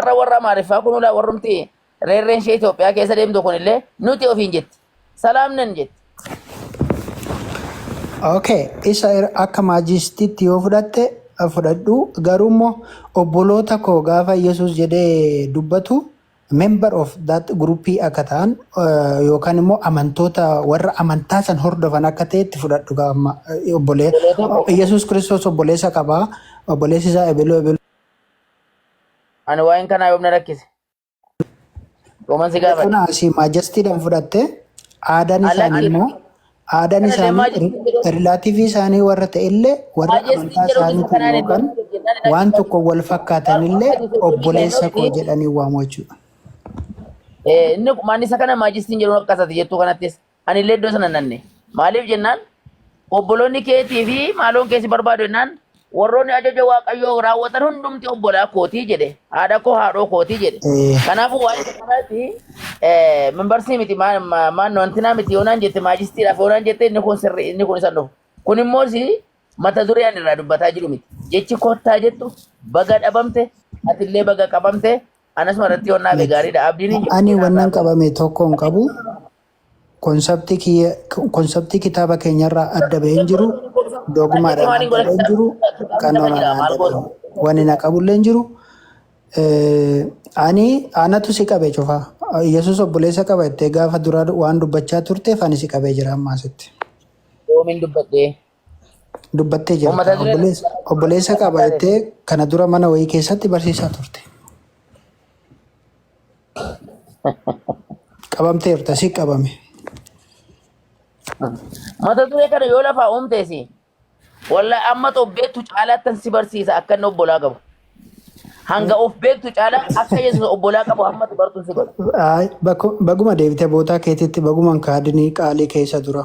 Har'a warra Amaariffaa kun ulaa warrumti reerreen ishee Itoophiyaa keessa deemtu kun illee nuti ofiin jetti. Salaam nan jetti. Okay, isa akka maajistiitti yoo fudhatte fudhadhu, garuu immoo obboloota koo gaafa Yesuus jedhee dubbatu member of that groupii akka ta'an yookaan immoo amantoota warra amantaa san hordofan akka ta'etti fudhadhu gaama obbolee Obboloota koo. Yesuus Kiristoos obboleessa qabaa, obboleessi isaa ebeluu ebeluu. Ani waa'een kanaa yoom na rakkise? Yooman si gaafadhe? Kun asii maajastiidhaan fudhatte, aadaan isaanii Alatti immoo aadaan kanallee isaanii maajjestii jedhu rilaatiivii isaanii warra ta'e illee warra maajjestii amantaa jedhu isa isaaniitiin kanaan yookaan iddoo jennaan waan tokko wal fakkaatan illee obboleessa koo kennutti jedhanii waamu jechuudha. Inni maan isa kana maajjestiin jedhu akka isaati jettuu kanattis ani illee iddoo sana nanne. Maaliif jennaan obboloonni keetii fi maaloon keessi barbaadu jennaan warroonni ajaja Waaqayyoo raawwatan hundumti obbolaa kootii jedhe, haadha koo haadhoo kootii jedhe. Kanaafuu waa'ee isa kanaatti membarsii miti maan wantinaa miti yoonaan jette maajistiidhaaf yoonaan jette inni kun sirrii inni kun isa dhufu. Kun immoo si mata duree ani irraa dubbataa jiru miti. Jechi kottaa jettu baga dhabamte, atillee baga qabamte, anasuma irratti yoon dhaabe gaariidha. Abdiin hin jiru. Ani wannan qabame tokko hin qabu. Konseptii kiyya konseptii kitaaba keenyarraa adda bahee hin jiru. Dogmaadhaan adda bahee hin jiru. Qannoonaan adda bahee wanni na qabullee hin jiru. Ani anatu si qabe cufa. Yesuus obboleessa qaba jettee gaafa duraa waan dubbachaa turteef ani si qabee jira amma asitti. Yoomiin dubbadhee? Dubbattee jirta. Uummata duree Obboleessa obboleessa qaba jettee kana dura mana wayii keessatti barsiisaa turte. Qabamteerta, si qabame. Mata duree kana yoo lafaa uumteesi. Walla amma of beektu caalaattan si barsiisa akka inni obbolaa qabu. Hanga of beektu caalaa akka Yesuus obbolaa qabu hammatu bartuun si godha. Ay, baguma deebitee bootaa keetitti baguman kaadinii qaalii keessa dura.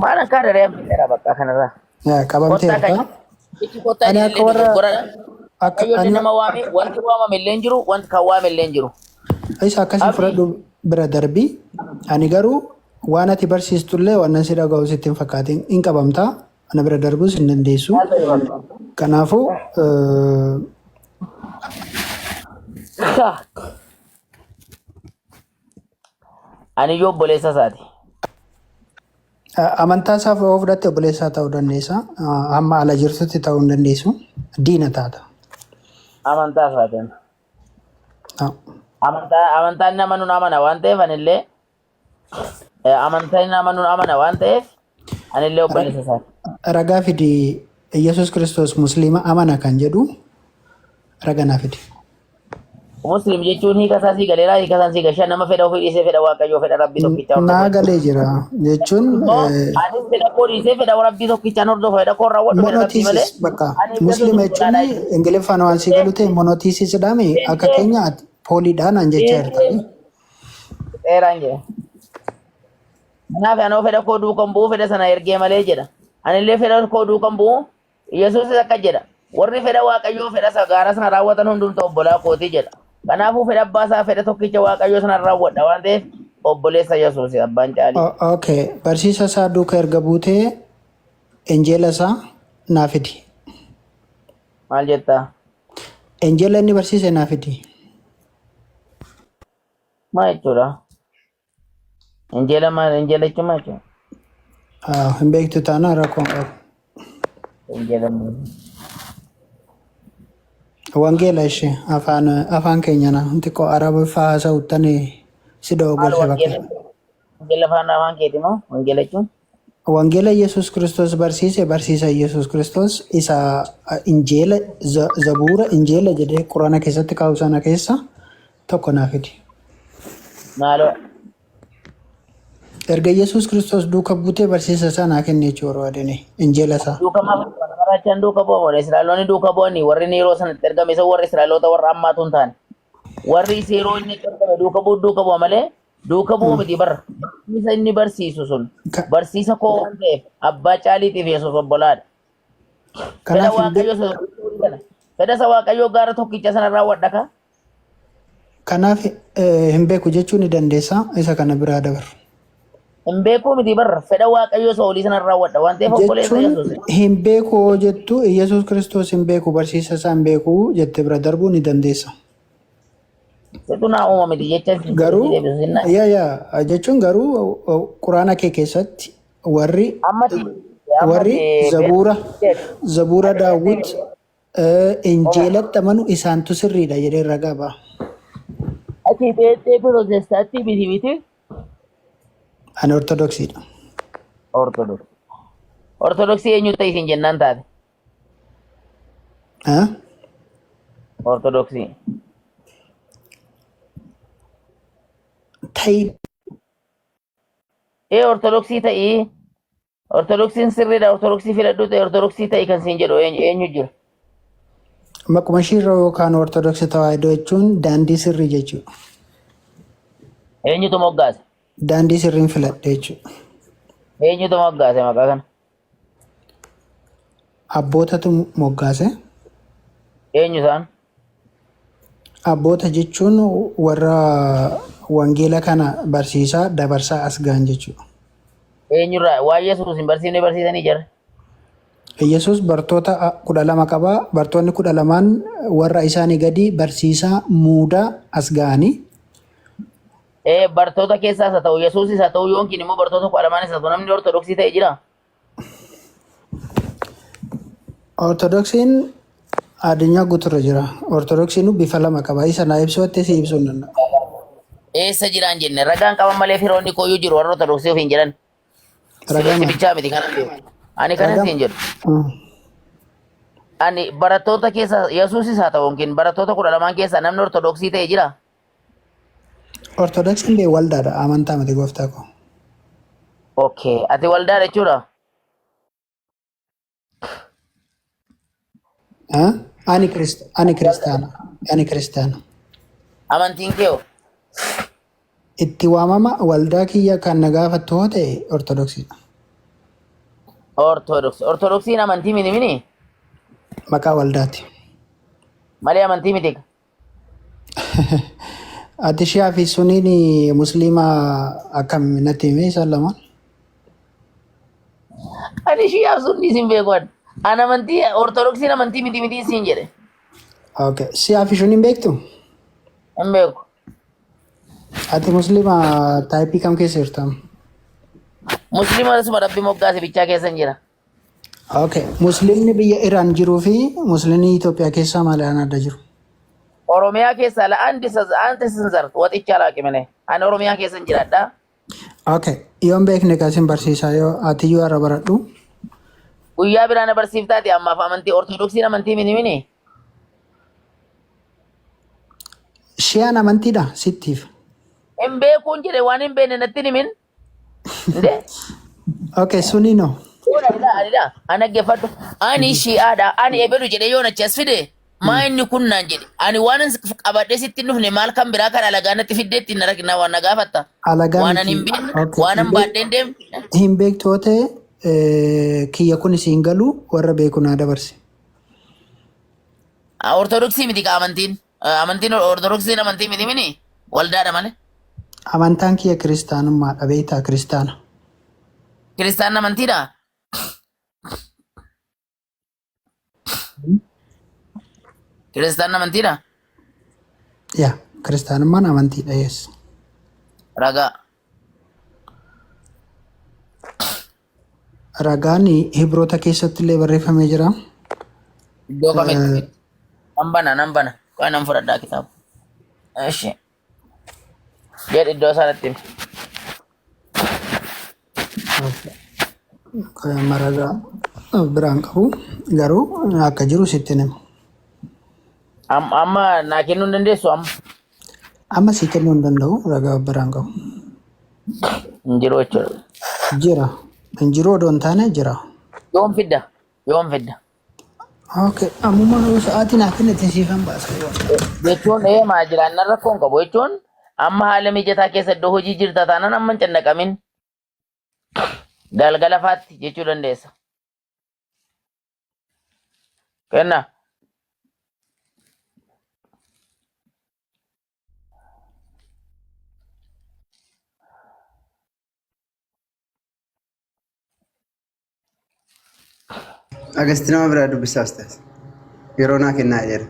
Maal akka daree ammayyaa bakka kanarraa. Yaa, Kottaa Qabamteerta. kan jechi kottaa Ani akka jedhallee warra dogoggoradha. akka Waaqayyoon ani nama waame wanti waamame illee hin jiru wanti kan waame illee hin jiru. Isa akkasii Abdii fudhadhu bira darbii. Ani garuu waan ati barsiistullee waan si dhaga'u sitti hin fakkaatin, hin qabamta. Ana bira darbuus hin dandeessu. Maal ta'e bakka? Kanaafuu Ani iyyuu obboleessa isaati. Amantaa isaa yoo fudhatte obboleessaa ta'uu dandeessa. Hamma ala jirtutti ta'uu hin dandeessu. Diina taata. Amantaa isaatiin. Amantaa amantaan nama nun amana waan ta'eef anillee amantaan nama nun amana waan ta'eef anillee obboleessa isaati. Ragaa fidi, Yesuus Kiristoos Musliima amana kan jedhu raga naa fidi. Muslim jechuun hiika isaa sii galeera, hiika isaa sii gashaa, nama fedha ofii dhiisee fedha Waaqayyoo, fedha Rabbii tokkichaa hordofu Naa jechuudha. galee jira jechuun Immoo anis fedha koo dhiisee fedha Rabbii tokkichaan hordofa, fedha koo raawwadhu fedha Rabbii malee monothesis bakka ani Yesuus Musliima jechuun obbolaadhaa jechuudha. Ingiliffaan waan sii galu ta'e monothesis jedhame akka keenya ati pooliidhaan an jechaa jirta. Dheeraan jedha. Kanaaf anoo fedha koo duukan bu'uu fedha sana ergee malee jedha. Anillee fedha koo duukan bu'uu Yesuusis akka jedha. Warri fedha Waaqayyoo fedha isa gaara sana raawwatan hundumtu obbolaa kootii jedha. Kanaafuu fedha abbaa isaa fedha tokkicha Waaqayyoo sana raawwadha waan ta'eef obboleessa Yesuusi abbaan caalii. Okay, barsiisa isaa duuka erga buutee injeela isaa naa fidi. Maal jettaa? Injeela inni barsiise naa fidi. Maal jechuudha? Injeela maal? Injeela jechuun maal jechuudha? Ah, hin beektu taanaan rakkoo hin qabu. Injeela maal? Wangeela ishee afaan afaan keenya na xiqqoo Arabiffaa haasa'uttan si Maal dogoggorse wangeela? fakkaata. Wangeela afaan afaan keeti moo? Wangeela jechuun? Wangeela Yesuus Kiristoos barsiise, barsiisa Yesuus Kiristoos isa Injeela, Zabuura, Injeela jedhee Quraana keessatti kaa'u sana keessa tokko naa fidi. Maaloo. Erga Yesuus Kiristoos duuka buutee barsiisa isaa naa kenni jechuu barbaadeni. Injeela isaa. Duuka maaf baraachaan duuka bu'amu? Israa'eloonni duuka bu'anii warri inni yeroo sanatti ergame isa warra Israa'eloota warra ammaatu hin taane. Warri isa yeroo inni itti ergame duuka bu'u duuka bu'a malee duuka bu'u miti barra. Barsiisa inni barsiisu sun barsiisa koo waan ta'eef abbaa caaliitiif Yesuus obbolaadha. Fedha Kanaaf hin Waaqayyoo isa sana. Fedha isa Waaqayyoo gaara tokkicha sana raawwadha kaa. Kanaaf hin beeku jechuu ni dandeessa. Isa kana biraa dabaru. Hin beekuu miti barra fedha Waaqayyoo isa olii sanan raawwadha waan ta'eef obboleessa Jechuun Yesuus. hin beeku yoo jettu Iyyasuus Kiristoos hin beeku barsiisa isaa hin beeku jette bira darbuu ni dandeessa. Situ naa uuma miti jecha si Garuu deebisu sinna. yaa yaa jechuun garuu quraana kee keessatti warri Ammati warri ammati zabuura zabuura daawwit injeelatti amanu isaantu sirriidha jedhee ragaa ba'a. Ati beektee pirootestaantii miti miti. Ani ortodoksiidha. Ortodoksii. Ortodoksii eenyu ta'e isin jennaan taate? Eh? Ortodoksii. Ta'i Ee ortodoksii ta'ii. Ortodoksiin sirriidha ortodoksii filadhu ta'e ortodoksii ta'i kan siin jedhu eenyu eenyu jira? Maquma ishiirra yookaan ortodoksii tawaahidoo jechuun daandii sirrii jechuudha. Eenyutu moggaase? Daandii sirriin filadhe jechuudha. Eenyutu moggaase maqaa kana? Abbootatu moggaase. Eenyu isaan? Abboota jechuun warra wangeela kana barsiisaa dabarsaa as ga'an jechuudha. Eenyurraa? Waan Yesuus hin barsiifne barsiisanii jarri. Yesuus bartoota 12 qaba. Bartoonni 12n warra isaanii gadi barsiisaa muudaa as ga'anii. Ee bartoota keessaas haa ta'u Yesuusis haa ta'u yookiin immoo bartoota 12nis haa ta'u namni ortodoksii ta'e jira. Ortodoksiin addunyaa guuturra jira. Ortodoksiin bifa lama qaba. Isa naa ibsuu wattee si ibsuu hin danda'u. Eessa jiraan jenne ragaan qaban malee firoonni kooyyuu jiru warra ortodoksii ofiin jedhan. Ragaa Si maal? bichaa miti kanan beeku. Ani kanan Ragaa siin jedhu. Ani barattoota keessa Yesuusis haa ta'u yookiin barattoota 12n keessaa namni ortodoksii ta'e jira. Ortodoksiin bee waldaadha amantaa miti gooftaa koo. Okay, ati waldaa jechuudha. Ah? Ani ani kiristaana. Ani kiristaana. Amantiin kee hoo? Itti waamama waldaa kiyya kan na gaafattu hoo ta'e ortodoksiidha. Ortodoksii. Ortodoksiin amantii miti mini? Maqaa waldaati. Malee amantii miti. Ati shi'aa fi suniin musliima akkam natti hime isaan lamaan? Ani shi'aaf sunni isin beeku an. An amantii ortodoksiin amantii miti miti isin jedhe. Okay. Shi'aa fi suniin beektu? Hin beeku. Ati musliima taayipii kam keessa jirta? Musliima suma rabbi moggaase bichaa keessan jira. Okay. Musliimni biyya Iraan jiruu fi musliimni Itoophiyaa keessaa maaliidhaan adda jiru? Oromiyaa keessaa la andi anti sinzar waxicha laaqimine. Ani Oromiyaa keessan jiraadha. Okay. Yoon beekne kasin barsiisaa yoo ati iyyuu har'a baradhu. Guyyaa biraa na barsiiftaati ammaaf amantii ortodoksiin amantii mini mini. Shiyaan amantiidha sittiif. Hin beekuun jedhe waan hin beekne natti hin himin. Inde? Okay, suni no. Fuudha ila anidha. An dhaggeeffadhu. Ani shi'aadha. Ani ebelu jedhee yoon achi as fide maa inni kun naan jedhe. Ani waan qabadhee sitti hin dhufne maal kan biraa kan alagaa natti fiddee ittiin na rakkina waan na gaafatta. Alagaa Waan ani miti. hin beekne Okay. waan an baadhee hin deemne. Hin beektu yoo ta'e kiyya kun siin galu warra beeku naa dabarsi. Ortodoksii miti ka amantiin. Amantiin ortodoksiin amantii miti mini waldaadha malee. Amantaan kiyya kiristaanummaadha beektaa kiristaana. Kiristaan amantiidha. Kiristaan amantiidha. Yaa kiristaanummaan amantiidha yes. Ragaa. Ragaan Hibroota keessatti illee barreeffamee jira. Iddoo kamitti? Nan bana nan bana. Qoy nan fudhadhaa kitaaba. Eshi. Jedhi iddoo sanatti himi. Amma ragaa biraan qabu garuu akka jiru sitti hima. Amma naa kennuu hin dandeessu amma. Amma si kennuu hin danda'u ragaa biraan qabu. Hin jiru jechuudha. Jira. Hin jiru odoo hin taane jira. Yoom fidda? Yoom fidda? Okay. Ammuma sa'aatii naa kennite siifan baasa. Jechuun ee maa jiraannan rakkoo hin qabu jechuun amma haala mijataa keessa iddoo hojii jirta taanaan amma hin cannaqamin galgala faatti jechuu dandeessa. Kenna. Agasti nama biraa dubbisaa ustaas. Yeroo naa kennaa jedha.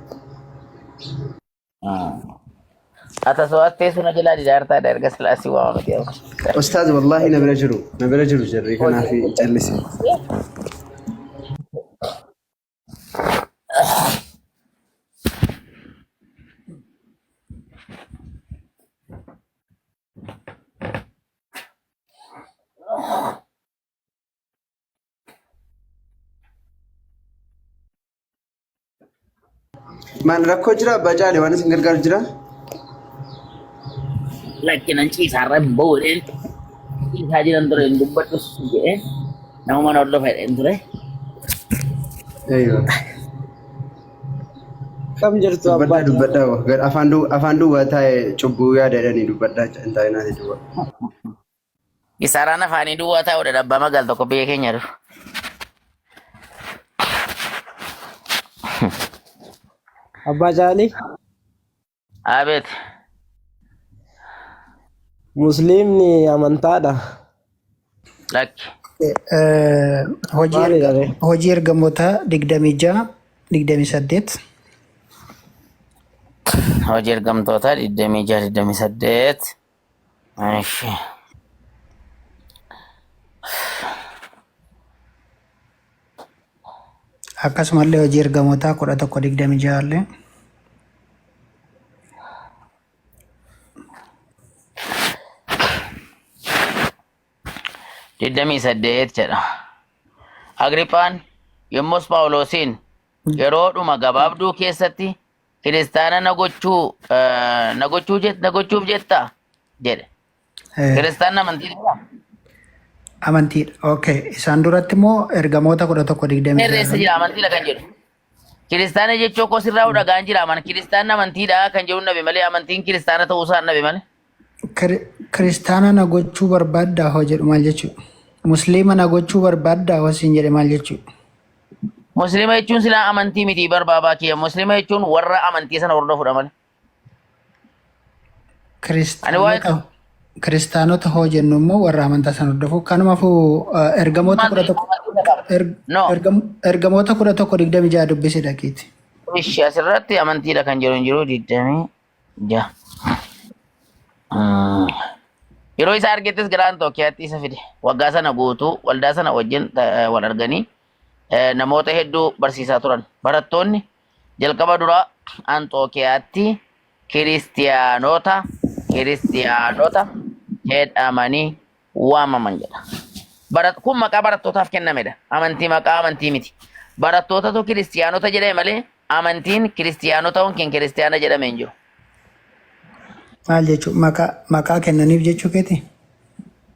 Ata soo as teessu na jalaa didaartaadha erga silaasii waamamte. Ustaaz wallaahi na bira jiru. Na bira jiru jarri kanaaf callise. Maal rakkoo jira abbaa caale waan isin gargaaru jira? Lakkinan ciisaarra hin ba'u jedheen ciisaa jiran ture hin dubbadhus jedhee nama mana hordofa jedheen ture. Eeyyoo. Kam jirtu abbaa Dubbadhaa caale? dubbadhaa wa. Gar afaan du afaan duwwaa taa'e cubbuu yaada jedhanii dubbadhaa hin taa'inaa jechuudha. Isaaraan afaanii duwwaa taa'uudha abbaa magaal tokko biyya keenya dhufu. Abbaa Caalii Abeet. Musliimni amantaadha. Lakki. Hojii Maalidha erga ree? hojii ergamootaa 26 28. Hojii ergamtootaa 26 28. Ishi. Akkasumallee hojii ergamootaa 11 26 illee. 28 jedha. Agrippaan yommus Phaawulosiin yeroodhuma gabaabduu keessatti kiristaana na gochuu eh, na gochuu jet- na gochuuf jettaa jedhe. Kiristaanni amantiidha. Amantiidha. Okay. Isaan duratti immoo ergamoota 11 Herreessa 26. jira amantiidha kan jedhu. Kiristaana jechuun koo sirraa dhagaan jira aman kiristaanni amantiidha kan jedhu nabe malee amantiin kiristaana ta'uu isaa nabe malee. Kiristaana na gochuu barbaaddaa hoo jedhu maal jechuudha? Musliima na gochuu barbaaddaa hoo siin jedhe maal jechuudha? Musliima jechuun silaa amantii miti barbaabaa kiyya. Musliima jechuun warra amantii sana hordofudha malee. Ani waa'ee Kiristaanota kiristaanota hoo jennu immoo warra amantaa sana hordofu. Kanumaafuu ergamoota maaltu 11 amantii isa qaba? No. ergamoota 11 26 dubbisi dhaqiiti. Ishi asirratti amantiidha kan jedhu hin jiru 26. Yeroo isa argettis gara Anxookiyaatti isa fide. Waggaa sana guutuu waldaa sana wajjin wal arganii namoota hedduu barsiisaa turan. Barattoonni jalqaba duraa Anxookiyaatti kiristiyaanota kiristiyaanota jedhamanii waamaman jedha. Kun maqaa barattootaaf kennamedha. Amantii maqaa amantii miti. Barattootatu kiristiyaanota jedhame malee amantiin kiristiyaanota yookiin kiristiyaana jedhame hin jiru. Maal jechuun maqaa maqaa kennaniif jechuu keeti?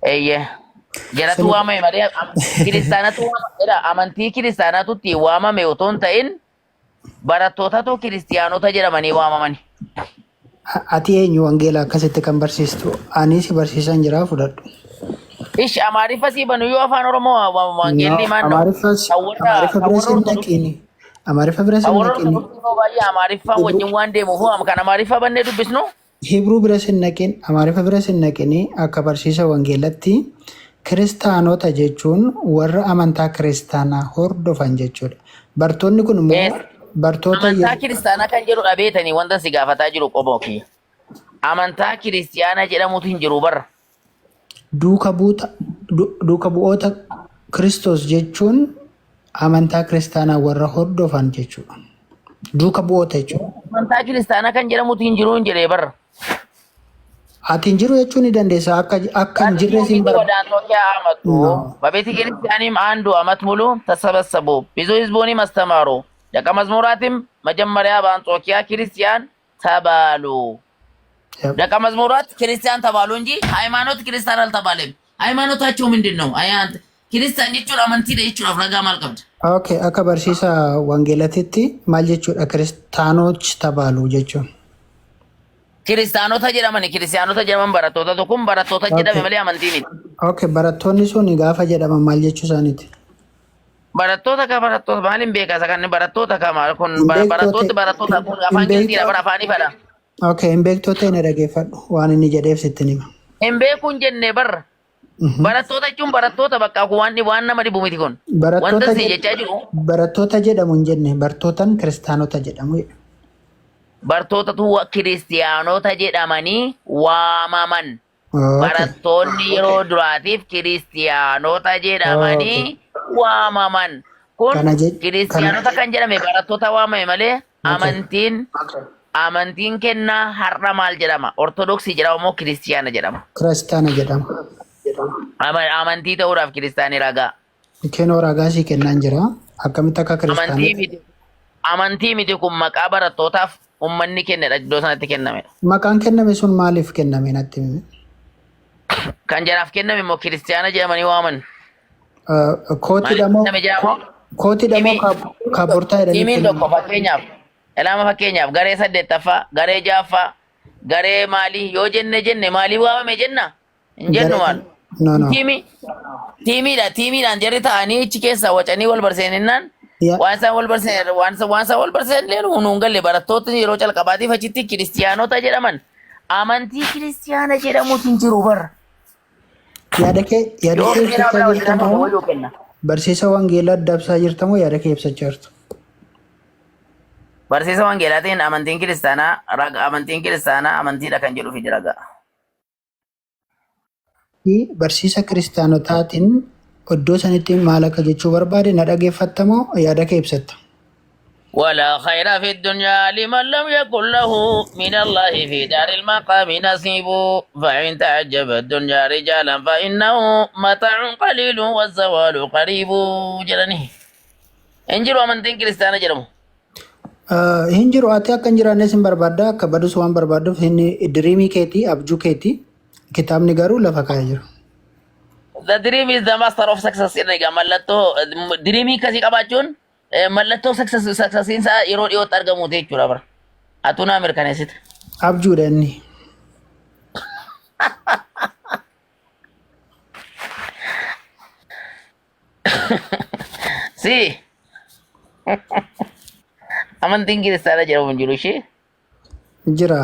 Eeyyee. Jaratu Sunu waamame malee kiristaanatu waamame amantii kiristaanatu ittiin waamame otoo hin ta'in barattootatu kiristiyaanota jedhamanii waamamani. Ati eenyu wangeela akkasitti kan barsiistu? Ani si barsiisan jira fudhadhu. Ish Amaariffa sii banu yoo afaan Oromoo No, wangeelli maal no? Amaariffas Kan warra Amaariffa kan bira warra sin Ortodoksii dhaqiini. Amaariffa bira kan sin warra dhaqiini. Ortodoksii fa'aa baay'ee Amaariffaan Hibru wajjin waan deemuuf kan Amaariffa bannee dubbisnu. Hibruu bira sin dhaqin, Amaariffa bira sin dhaqini akka barsiisa wangeelatti kiristaanota jechuun warra amantaa kiristaanaa hordofan jechuudha. Bartoonni kun immoo Yes. bartoota Amantaa kiristaanaa kan jedhu dhabeetanii wanta si gaafataa jiru qomoo kiyya. Amantaa kiristiyaanaa jedhamutu hin jiru barra. Duuka buuta duuka bu'oota Kiristoos jechuun amantaa kiristaanaa warra hordofan jechuudha. Duuka bu'oota jechuudha. Amantaa kiristaanaa kan jedhamutu hin jiru hin jedhee barra. Ati hin jiru jechuu ni dandeessa. Akka akka hin jirre siin ወደ barba. አንጾኪያ አመጡ። No. በቤተ ክርስቲያንም አንዱ ዓመት ሙሉ ተሰበሰቡ፣ ብዙ ሕዝቡንም አስተማሩ። ደቀ መዝሙራትም መጀመሪያ በአንጾኪያ ክርስቲያን ተባሉ። Yep. ደቀ መዝሙራት ክርስቲያን ተባሉ እንጂ ሃይማኖት ክርስቲያን አልተባለም። ሃይማኖታቸው ምንድን ነው? አይ አንተ ክርስቲያን jechuun amantiidha jechuudhaaf ragaa maal qabda? Okay, akka barsiisa wangeelatitti maal jechuudha kiristaanoch tabaalu jechuun. Kiristaanota jedhamani kiristaanota jedhaman barattoota kun barattoota jedhame Okay. malee amantii miti. Okay, barattoonni sun gaafa jedhaman maal jechuu isaaniiti? Barattoota ka barattoota maaliin beekaa isa kan barattoota ka maal kun Hin beektoo barattooti ta'e barattoota kun hin afaan gilziidha beektoo bara afaanii fadha. Okay, hin beektoo ta'e na dhageeffadhu waan inni jedheef sitti hima. Hin beekuun jenne barra. Barattoota jechuun barattoota bakka kun waan waan nama dhibu miti kun. Wanta Barattoota si jechaa jiru barattoota jedhamu hin jenne bartootan kiristaanota jedhamu jedha. bartootatu kiristiyaanota jedhamanii waamaman. Okay. Barattoonni yeroo duraatiif kiristiyaanota jedhamanii waamaman. Kun Kana je- kiristiyaanota kan jedhame barattoota waamame malee Okay. amantiin kennaa har'a maal jedhama? Ortodoksii jedhama moo kiristiyaana jedhama? Kiristaana jedhama. Amantii ta'uudhaaf kiristaanii ragaa. Kenoo ragaa sii kennaan jira. Akkamitti akka Amantii kiristaanota miti. Amantii miti kun maqaa barattootaaf ummanni kennedha iddoo sanatti kennamedha. Maqaan kenname sun maaliif kenname natti himi. Kan jaraaf kenname immoo kiristiyaana jedhamanii waaman. Kootiidha Maaliif moo kenname jedhama? kootiidha moo kaabortaa jedhanii Tiimiin kenname? tokko fakkeenyaaf ilaama fakkeenyaaf garee saddeettaffaa, garee ja'affaa, garee maalii yoo jenne jenne maalii waamame jenna? Hin jennu Garee maal? no no. Tiimii tiimiidha tiimiidhaan jarri ta'anii achi keessaa wacanii wal barseeninnaan Ya waan isaan wal barsiisan waan isaan wal barsiisan illee nuun hin galle barattootni yeroo calqabaatiif achitti kiristiyaanota jedhaman amantii kiristiyaana jedhamutu hin jiru bara. yaada kee yaada Yoo kee kennaa ibsachaa biraa jirta hojjetaa tokko moo wayyuu kenna. barsiisa wangeelaa dabsaa jirta moo yaada kee ibsachaa jirta? Barsiisa wangeelaatiin amantiin kiristaanaa raga amantiin kiristaanaa amantiidha kan jedhu fidi ragaa. Fi barsiisa kiristaanotaatiin iddoo sanitti maal akka jechuu barbaade na dhageeffatta moo yaada kee ibsatta? ولا خير في الدنيا لمن لم يكن له من الله في دار المقام نصيب فإن تعجب الدنيا رجالا فإنه متاع قليل والزوال قريب جرني انجلوا amantiin kiristaana jedhamu. Hin jiru ati akka hin jiraannes hin barbaadda akka badus waan barbaadduuf inni diriimii keetii abjuu keetii kitaabni garuu lafa kaa'ee jira. The dream is the master of success jedhan egaa mallattoo diriimii akkasii qabaachuun mallattoo success successiin isaa yeroo dhiyootti argamuuti jechuudha bara. Atuu naa mirkaneessite. Abjuudha inni. Si amantiin kiristaana jedhamu hin jiru ishee. Jira.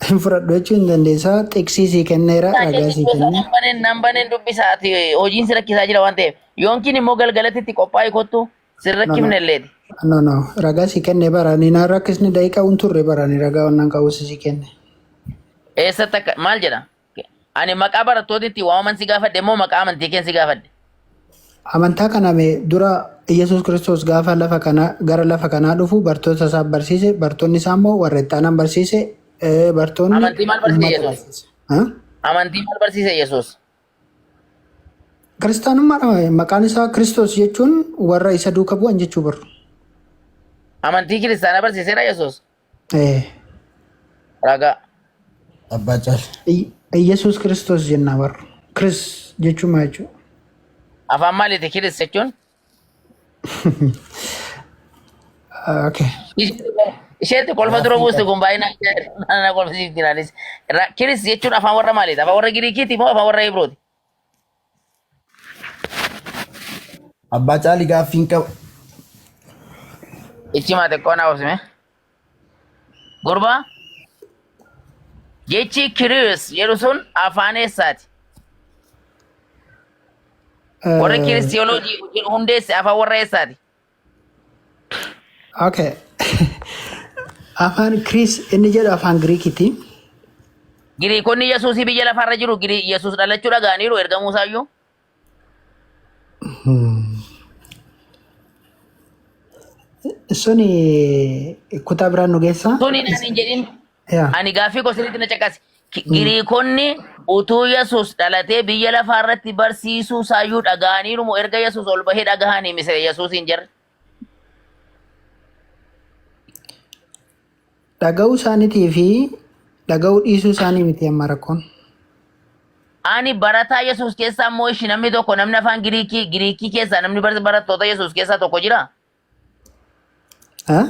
Hin fudhadhu jechuu hin dandeessaa. Xiqsii sii kenneera ragaa sii kenne. Nan baneen nan baneen dubbisaati hojiin si rakkisaa jira waan ta'eef yoonkiin immoo galgalatti itti qophaa'e kottu si No no. rakkifne illeeti. No no. Ragaa sii kenne bara ni na rakkisni daqiiqaa hin turre bara ni ragaa wannan qabu sii kenne. Eessatti akka maal jedha? Ani maqaa barattooti itti waamaman si gaafadhe immoo maqaa amantii keen si gaafadhe. Amantaa kana mee dura Iyyasuus Kiristoos gaafa lafa kana gara lafa kanaa dhufu bartoota isaa barsiise bartoonni isaa immoo warra itti aanan barsiise bartoonni Amantii maal barsiise uummata Yesuus? barsiise. Ha? Amantii maal barsiise Yesuus? Kiristaanummaadha maqaan isaa Kiristoos jechuun warra isa duuka bu'an jechuu barru. Amantii kiristaanaa barsiiseera Yesuus? Ragaa. Abbaa Caal. Iyyasuus Kiristoos jennaa barru. Kiris jechuun maal jechuudha? Afaan maaliiti kiris jechuun? Okay. Isheetti kolfa dura buusti kun baay'inaan na kolfisiifti naanis. Kiris jechuun afaan warra maaliiti? Afaan warra Giriikiiti moo afaan warra Ibrooti? Abbaa Caalii gaaffiin qaba. Ichi maa xiqqoo naa obsime. Gurbaa jechi kiriis jedhu sun afaan eessaati? Warri kiristiyooloojii jedhu hundeesse afaan warra eessaati? Okay. Afaan Kiriis inni jedhu afaan Giriikiti. Giriikonni Yesuusii biyya lafaarra jiru Yesuus dhalachuu dhaga'aniiru ergamuu isaayyuu. Suni kutaa biraan nu geessaa? Suni naan hin jedhin. Yaa. Ani gaaffii koo sirriitti na caqasi. Giriikonni utuu Yesuus dhalatee biyya lafaa irratti barsiisuu isaayyuu dhaga'aniiru moo erga Yesuus ol bahee dhagahanii misira Yesuus hin jirre? Dhaga'uu isaaniitii fi dhaga'uu dhiisuu isaanii miti amma rakkoon. Ani barataa Yesuus keessaa immoo ishi namni tokko namni afaan Giriikii keessaa namni barattoota Yesuus keessaa tokko jira? Ha?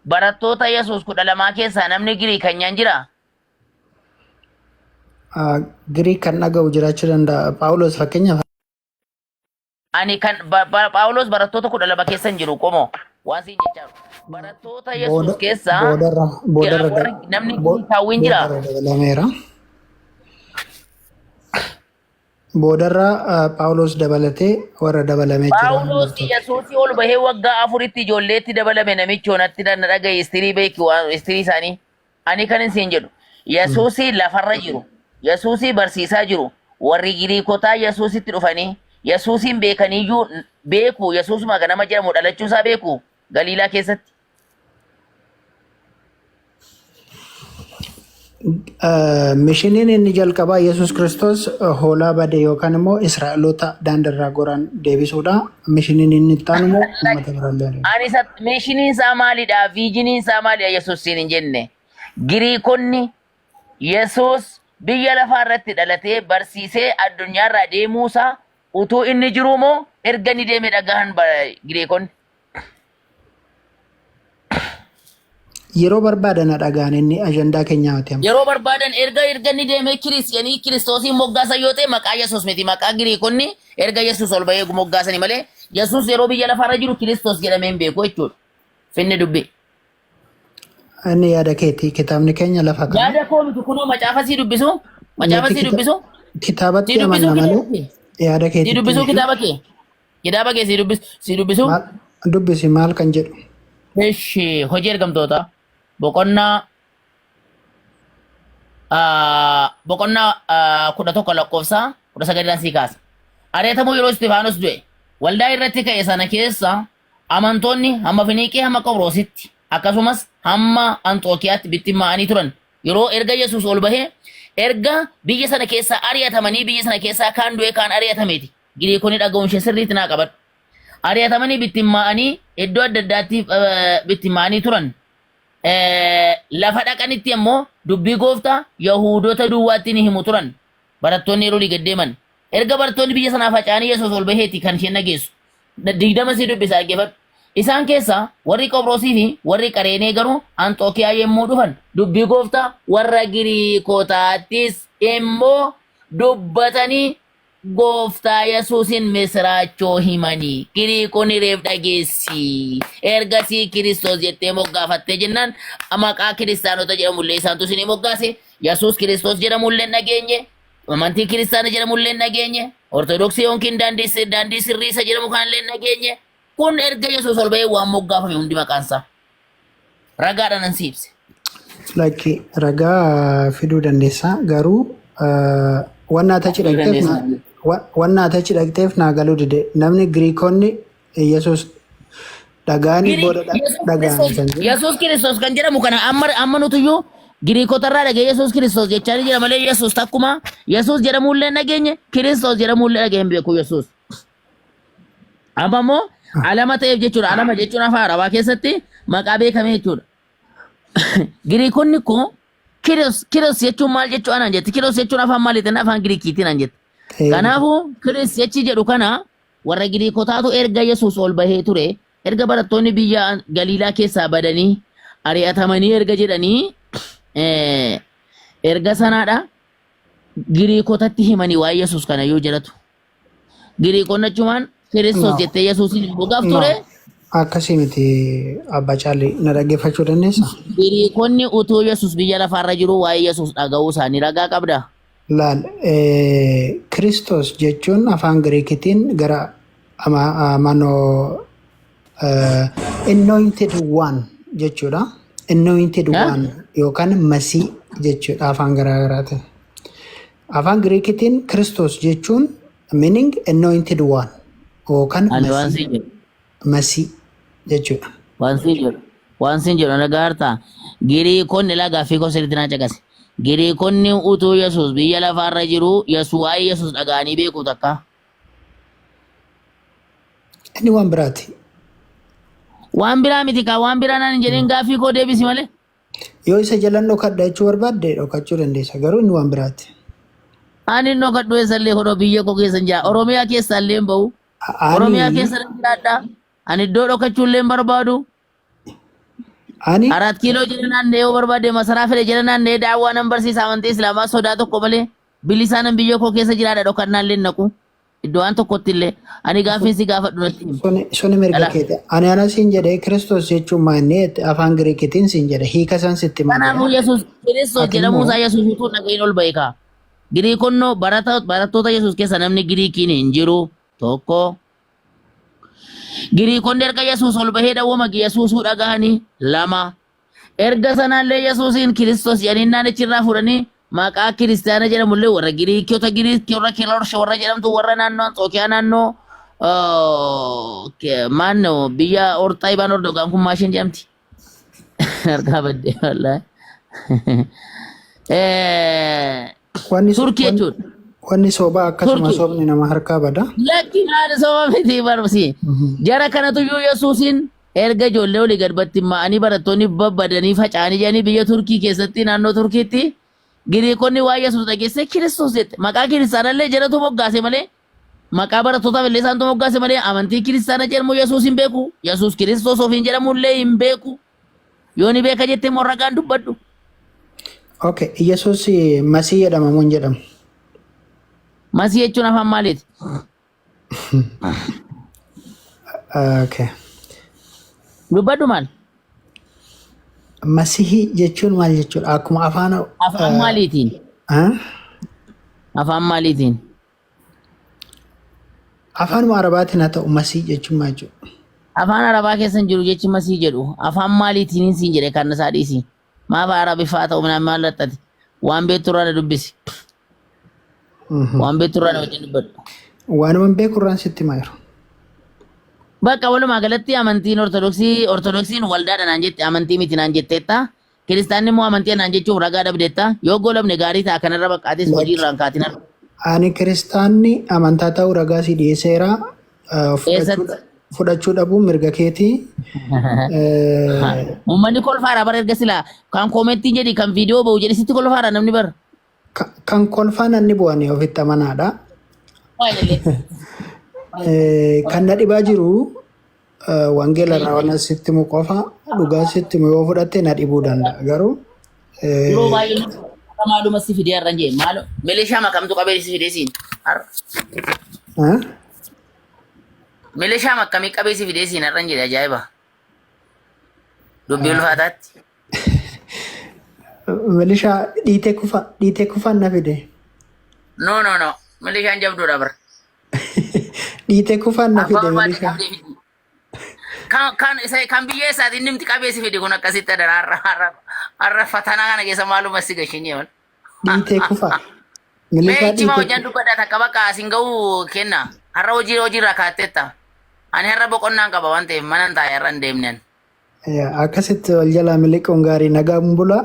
Barattoota Yesuus 12 keessaa namni Giriikanyaan jira? Giriik kan dhaga'u jiraachuu danda'a. Phaawulos fakkeenyaaf. Ani kan Phaawulos barattoota 12 keessa hin jiru qomoo. Waan siin jechaa jiru. Barattoota Yesuus keessaa Boodarra boodarra warri namni Giriikaawwiin jira? boodarra dabalameera. Boodarra Phaawulos dabalatee warra dabalamee jira Phaawulos bartoota. Yesuusii ol bahee waggaa afuritti ijoolleetti dabalame namichoo natti na dhaga'i istirii beeki waan istirii isaanii. Ani kan isin jedhu Yesuusii lafarra jiru Yesuusii barsiisaa jiru warri Giriikotaa Yesuusitti dhufanii Yesuusiin beekaniyyuu beeku Yesuusuma ganama jedhamu dhalachuusaa beeku Galiilaa keessatti. Mishiniin inni jalqabaa Yesuus Kiristoos hoolaa bade yookaan immoo Israa'eloota daandiirraa goran deebisuudha. Mishiniin inni itti aanu immoo uummata biraallee adeema. Ani isa mishiniin isaa maalidha? Viijiniin isaa maalidha? Yesuus siin hin jenne. Giriikonni Yesuus biyya lafaa irratti dhalatee barsiisee addunyaarraa deemuusaa utuu inni jiruu moo erga inni deemee dhagahan Giriikonni? Yeroo barbaadan haa dhaga'an inni ajandaa keenyaa miti amma. Yeroo barbaadan erga inni deemee kiristiyaanii kiristoosiin moggaasan yoo ta'e maqaa Yesuus miti maqaa Giriikonni erga Yesuus ol bahee moggaasani malee Yesuus yeroo biyya lafaarra jiru Kiristoos jedhamee hin beeku jechuudha. Finni dubbii. Inni yaada keeti kitaabni keenya lafa kana. Yaada koo miti kunoo macaafa sii dubbisu macaafa Nuti sii dubbisu kitaabatti sii dubbisu amanna malee kitaaba kee yaada sii keetitti dubbisu miti. kitaaba kee kitaaba kee sii dubbisu sii dubbisu. Maal dubbisi maal kan jedhu. Eshi hojii ergamtoota boqonnaa boqonnaa 11 lakkoofsa 19 sii kaasa. Ari'atamuu yeroo Istifaanos du'e waldaa irratti ka'e sana keessa amantoonni hamma Finiiqee hamma Qobroositti akkasumas hamma Anxookiyaatti bittimmaa'anii turan. Yeroo erga Yesuus ol bahee erga biyya sana keessaa ari'atamanii biyya sana keessaa kaan du'e kaan ari'atameeti. Giriikonni dhaga'uun ishee sirriitti naa qabadhu. Ari'atamanii bittimmaa'anii iddoo adda addaatti bittimmaa'anii turan. Lafa dhaqanitti immoo dubbii gooftaa Yahuudota duwwaatti ni himu turan. Barattoonni yeroo olii gad deeman. Erga barattoonni biyya sanaa faca'anii Yesuus ol baheeti kan isheen dhageessu. 20 sii dubbisa dhaggeeffadhu. Isaan keessaa warri Qophiroosii fi warri Qareenee garuu Anxookiyaa yommuu dhufan dubbii gooftaa warra Giriikotaattis immoo dubbatanii Gooftaa Yesuusin misiraachoo himanii. Giriikonni reef dhageessi. Ergasii Kiristoos jettee moggaafattee jennaan maqaa kiristaanota jedhamullee isaantu isinii moggaase. Yesuus Kiristoos jedhamullee hin dhageenye. Amantii kiristaana jedhamullee hin dhageenye. Ortodoksii yookiin daandii sirrii isa jedhamu kanallee hin dhageenye. Kun erga Yesuus ol ba'ee waan moggaafame hundi maqaan isaa. Ragaadhaan an si ibse. Lakki ragaa fiduu dandeessa garuu wanna ati achi Fiduu dhaqxeef dandeessa. wanna ati achi dhaqxeef naa galuu dide namni Giriikonni Yesuus dhaga'anii booda Yesuus dhaga'an Kiristoos kan jedhu. Yesuus Kiristoos kan jedhamu kana amma nutuyyuu Giriikota irraa dhagee Yesuus Kiristoos jechaa ni jira malee Yesuus takkuma Yesuus jedhamuullee hin dhageenye Kiristoos jedhamuullee dhagee hin beeku Yesuus. Amma immoo alama ta'eef jechuudha. Alama jechuun afaan Arabaa keessatti maqaa beekamee jechuudha. Giriikonni koo Kiros Kiros jechuun maal jechuu anaan jetti. Kiros jechuun afaan maaliitiin afaan Giriikiitiin anaan jetti. Kanaafuu Kiris jechi jedhu kana warra Giriikotaatu erga Yesuus ol bahee ture erga barattoonni biyya Galiilaa keessaa badanii ari'atamanii erga jedhanii erga sanaadha Giriikotatti himanii waa'ee Yesuus kana yoo jedhatu. Giriikonni achumaan Kiristoos No. jettee Yesuusiin hin mogaaf No. ture. Akkasii miti Abbaa Caalii na dhaggeeffachuu dandeessaa? Giriikonni utuu Yesuus biyya lafaarra jiru waa'ee Yesuus dhaga'uu isaanii ragaa qabda. Laal Kiristoos jechuun afaan Giriikitiin gara amanoo anointed one jechuudha. Anointed one yookaan Masii jechuudha afaan garaa garaatiin. Afaan Giriikitiin Kiristoos jechuun meaning anointed one yookaan Ani waan Masii siin jedhu. Masii jechuudha. Waan siin jedhu. Waan siin jedhu na gaartaa. Giriikonni laa gaaffii koo sirriitti naa caqase. Giriikonni utuu Yesuus biyya lafaarra jiru Yesuus waa'ee Yesuus dhaga'anii beeku takka. Inni waan biraati. Waan biraa miti kaa waan biraa naan hin jedhin gaaffii koo deebisi malee. Yoo isa jalan dhokadha jechuu barbaadde dhokachuu dandeessa. Garuu inni waan biraati. Ani hin dhokadhu eessallee kodhoo biyya koo keessa hin jira. Oromiyaa keessa illee hin bahu. Oromiyaa Ani keessa nan jiraadha. Ani iddoo dhokachuu illee hin barbaadu. ani Araat kiiloo jala naanna'ee yoo barbaade masaraa fedhe jala naanna'ee daawwaa nan barsiisa amantii islaamaa sodaa tokko malee bilisaan nan biyya koo keessa jiraadha dhokannaa illee hin naqu. Iddoo waan tokkotti illee ani gaaffiin si gaafadhu natti himi. Suni mirga Dhala. keeti. Ani ana siin jedhe Kiristoos jechuun maanni afaan Giriikitiin siin jedhe hiika san sitti himaa Kanaafuu jira. Yesuus Kiristoos Ati jedhamuu immoo isaa Yesuus utuu hin dhaga'iin ol ba'e kaa. Giriikonnoo barattoota Yesuus keessa namni Giriikiin hin jiru tokko. Giriikonni erga Yesuus ol bahee dhawwama Yesuusuu dhagahanii lama. Erga sanaallee Yesuusiin Kiristoos jedhanii naannichi irraa fuudhanii maqaa kiristaana jedhamullee warra Giriikota Giriikii warra Kilorshe warra jedhamtu warra naannoo Anxookiyaa naannoo maannoo biyya Orxaa Ibaan Ordogaan kun maashin jedhamti. Harkaa baddee wallaahi. Wanni Turkii jechuudha. Wanni sobaa akkasuma Turkii. sobni nama harkaa bada. Lakki maal soba miti barsi. Jara kanatu iyyuu Yesuusiin erga ijoollee olii gad battimmaa'anii barattoonni babbadanii faca'anii jedhanii biyya Turkii keessatti naannoo Turkiitti Giriikonni waa Yesuus dhageessee Kiristoos jette. Maqaa kiristaanallee jaratu moggaase malee maqaa barattootaaf illee isaantu moggaase malee amantii kiristaana jedhamu Yesuus hin beeku. Yesuus Kiristoos ofiin jedhamu illee hin beeku. Yoo ni beeka jettee immoo ragaan dubbadhu. Okay, Yesuus Masii jedhama moo hin jedhamu? Masii jechuun afaan maaliiti? Okay. Dubbadhu maal? Masihii jechuun maal jechuudha? Akkuma afaan Afaan maaliitiin? Ah? Afaan maaliitiin? Afaanuma Arabaatiin haa ta'u Masii jechuun maal jechuudha? Afaan Arabaa keessa hin jiru jechi Masii jedhu. Afaan maaliitiin siin jedhe kan isaa dhiisi. Maaf Arabiffaa ta'u minaan maal laxxati? Waan beektu irraa na dubbisi. Waan beektu irraa na wajjin dubbadhu. Waanuma hin beeku irraan sitti himaa jiru. Bakka walumaa galatti amantiin Ortodoksii Ortodoksiin waldaadha naan jette amantii miti naan jetteetta. Kiristaanni immoo amantii naan jechuuf ragaa dhabdeetta. Yoo goolabne gaarii ta'a kanarra baqqaatis hojii irraan kaatin har'a. Ani kiristaanni amantaa ta'uu ragaa si dhiyeesseera. Eessatti? Fudhachuu dhabuun mirga keetii. Uummanni kolfaadha bara erga silaa kan koomentiin jedhi kan viidiyoo ba'u jedhi sitti kolfaadha namni bara. Kan kolfaa nanni bu'anii ofitti amanaadha. Kan na dhibaa jiru wangeela irraa waan sitti himu qofa dhugaa sitti himu yoo fudhatte na dhibuu danda'a. Garuu Yeroo baay'ee maaluma si fidee har'an jee maalo milishaa makamtu qabee si fidee siin har'a. Milishaa makkamii qabee si fidee siin har'an jedhe ajaa'iba. Dubbii ulfaataatti. Milishaa dhiitee kufa dhiitee kufaan na fide. No no no milishaan jabduudha bara. Dhiitee kufaan na Abbaa fide barbaade milishaa. qabdee fidi. Kan kan isa kan biyya isaati inni mti qabee si fide kun akkasitti adara har'a har'a har'a fatanaa kana keessa maaluma si gashinye wal. Dhiitee kufa. Mee Milishaa ichima dhiitee hojjaan dubbadha takka bakka asin ga'uu kenna. Har'a hojii hojii irraa kaatteetta. Ani har'a boqonnaan qaba waan ta'eef mana hin taa'e har'a hin deemnen. Yaa, Akkasitti wal jalaa miliquun gaarii nagaan bula.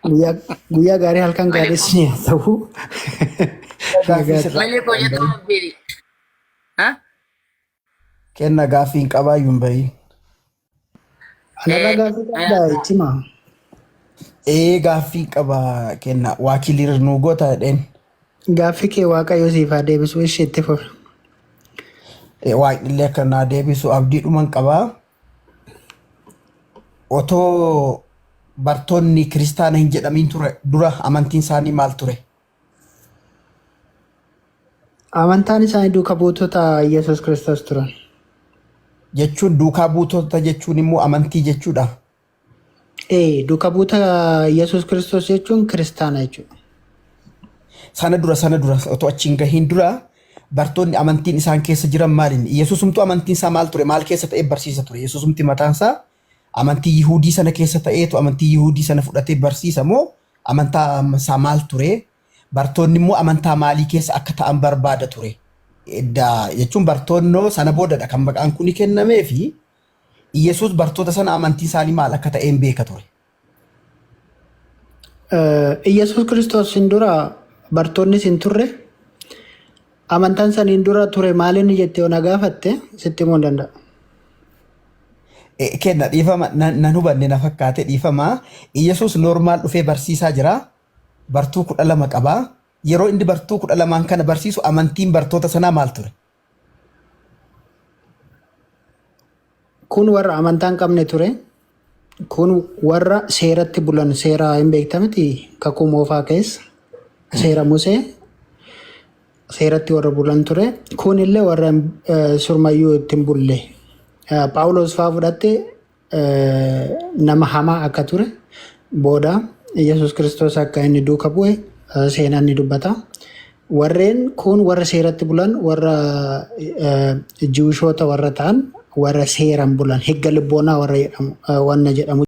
Guyyaa guyyaa gaarii halkan gaarii isin haa ta'u. Gaaffii Nagaatti. sirraa Malee koo jettu beeli. Ha? Kenna gaaffii hin qabaayyuu hin bahin. Anarraa gaaffii qabdaa itti himaa. Ee gaaffii qaba kenna waa kiliir nuu goota jedheen. Gaaffii kee Waaqayyo siif haa deebisu ishee itti fufi. Waaqni illee akka naa deebisu abdiidhuman qabaa. Otoo bartoonni kiristaana hin jedhamiin ture dura amantiin isaanii maal ture? Amantaan isaanii duuka buutota Yesuus Kiristoos turan. Jechuun duukaa buutota jechuun immoo amantii jechuudha. Ee, duuka buuta Yesuus Kiristoos jechuun kiristaana jechuudha. Sana dura sana dura otoo achi hin gahiin dura bartoonni amantiin isaan keessa jiran maaliin? Yesuusumtu amantiin isaa maal ture? Maal keessa ta'ee barsiisa ture? Yesuusumti mataan isaa amantii Yihuudii sana keessa ta'eetu amantii Yihuudii sana fudhatee barsiisa moo amantaa isaa maal ture? Bartoonni immoo amantaa maalii keessa akka ta'an barbaada ture? Edda jechuun bartoonnoo sana boodadha kan maqaan kuni kennamee fi Iyyasuus bartoota sana amantiin isaanii maal akka ta'een beeka ture. Iyyasuus Kiristoos hin dura bartoonnis hin turre amantaan saniin dura ture maaliin jettee yoo na gaafatte sitti himuu hin danda'a. Kenna dhiifama nan hubanne na fakkaate dhiifama. Iyyasuus normaal dhufee barsiisaa jira. Bartuu 12 qaba. Yeroo inni bartuu 12n kana barsiisu amantiin bartoota sanaa maal ture? Kun warra amantaa hin qabne ture. Kun warra seeratti bulan seera hin beekta miti kakuu moofaa keessa seera Musee seeratti warra bulan ture. Kun illee warra surmayyuu itti hin bulle. Phaawulos faa fudhatte nama hamaa akka ture booda Yesuus Kiristoos akka inni duuka bu'e seenaan ni dubbata. Warreen kun warra seeratti bulan, warra Jewishoota warra ta'an, warra seeran bulan, higga libboonaa warra jedhamu wanna jedhamu.